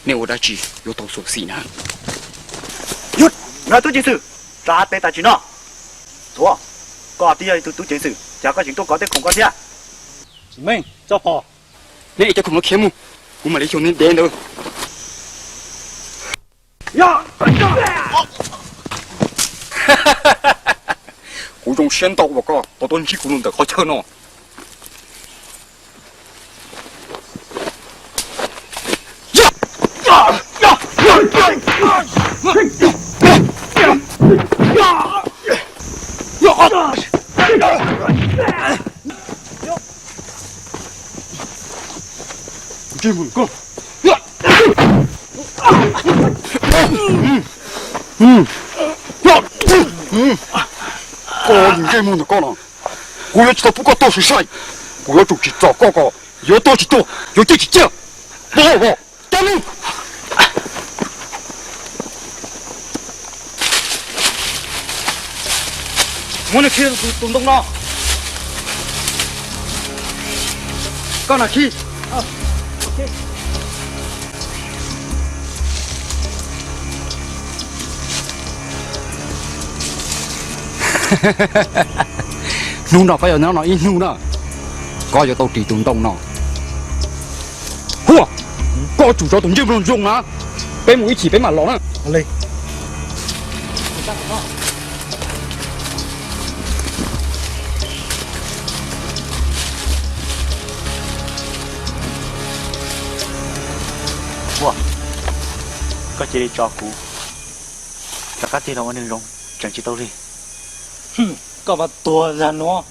Nej ua dab tsi yuav tau xyuam xim na? Yog, tub ceev xwm, tso tes tam sim no. Thuav, koj twb yog ib tug tub ceev xwm, cas koj tseem tuaj kov tej khoom ko thiab? Tsis meej, tso pov. Nej cov khoom no khiav mus, kuv mam li xyuas nej dev ntawd. Kuv zoo siab ntau uas koj tau tuaj ntsib kuv ntawm qhov chaw no. Koj ntsej muag ntawm koj no, kuv yuav tsis tau pub koj tuaj sai sai. Kuv yuav tsum tsim txom koj kom yuav tuag tsis tuag, yuav ciaj tsis ciaj. Vos, vos, cab mus. Muab nws khi tus ntoo no. Koj na khi. Hnub no koj yuav nyob no ib hnub na, koj yuav tau ris tus ntoo no. Huaj, koj tsum tso tus ntsej muag zoo na, peb mus ib chim peb mam los na. Huaj, koj cia li tso kuv rov qab tig los ua neeg zoo tseem tsis tau li. Koj mam tuag zag nuav.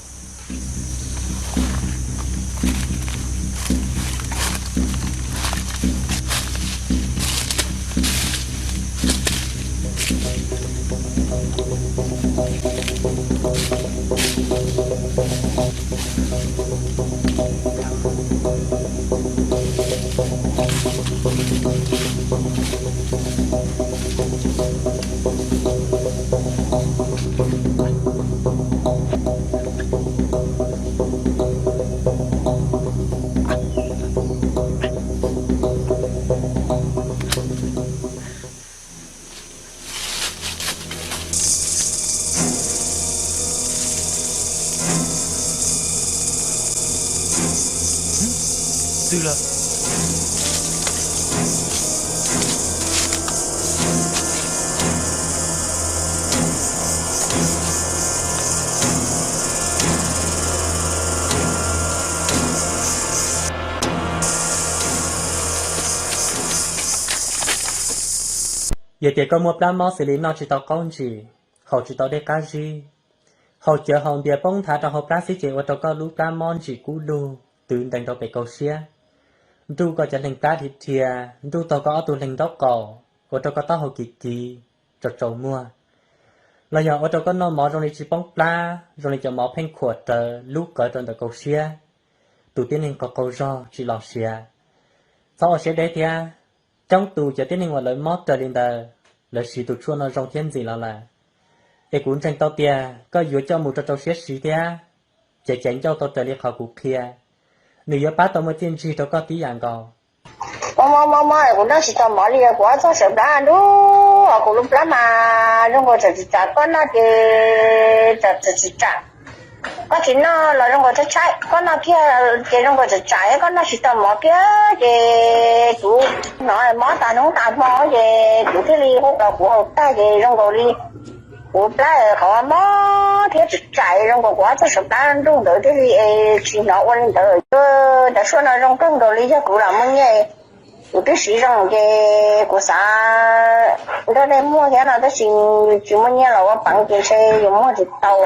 Yog tias koj muaj plab mob xws li noj tsis tau qaub ntsis, haus tsis tau dej qab zib, haus cawv haus npias poob nthav rau hauv plab xwb ces ua rau koj lub plab mob ntsim kub dug twv ntees rau pem kaum siab, nruj koj cov leeg plab dhia dhia, nruj tag koj ob tug leeg nraub qaum, ua rau koj taub hau kiv kiv, tsaus tsaus muag, los yog ua rau koj noj mov zoo li tsis poob plab, zoo li cov mov pheej khuam rawv lub qawv rau ntawm kaum siab, tus tib neeg qaug qaug zog tsis los siav. Txhob ua siab deb thiab. Coob tus cov tib neeg uas lawv mob raws li ntawd, lawv siv tus tshuaj no zoo thiab ntxim los lawm. Es kuv ntseeg tau tias koj yuav coj mus rau rau siab siv thiab, ces caiv ncauj tau raws li qhov kuv qhia, nws yuav pab tau muaj txiaj ntsig rau koj tib yam nkaus. Mob mob mob mob, kuv noj tsis tau mov li, kuv ob txoj saw plab nruj, kuv lub plab mas zoo nkaus tseem tsis tsam, koj noj ces tseem tsis tsam. Koj tsis noj los zoo nkaus tshaib tshaib, koj noj kiag ces zoo nkaus tseem tsam, koj noj tsis tau mov kiag ces kuv hnov mob tas hnub tas hmo ces kuv thiaj li hu los kuv haus tag ces zoo nkaus li kuv plab qhov mob thiab tseem tsam, zoo nkaus kuv ob txoj saw plab nruj ntawd thiaj li tsis hnov ua li ntawd. Cov suab no zoo kawg nkaus li, yog kuv lam muaj nyiaj, kuv twb siv zoo ces kuv xav nrog nej muag thiab no, tab sis tsis muaj nyiaj los ua peev ces ntshe yuav muag tsis tau.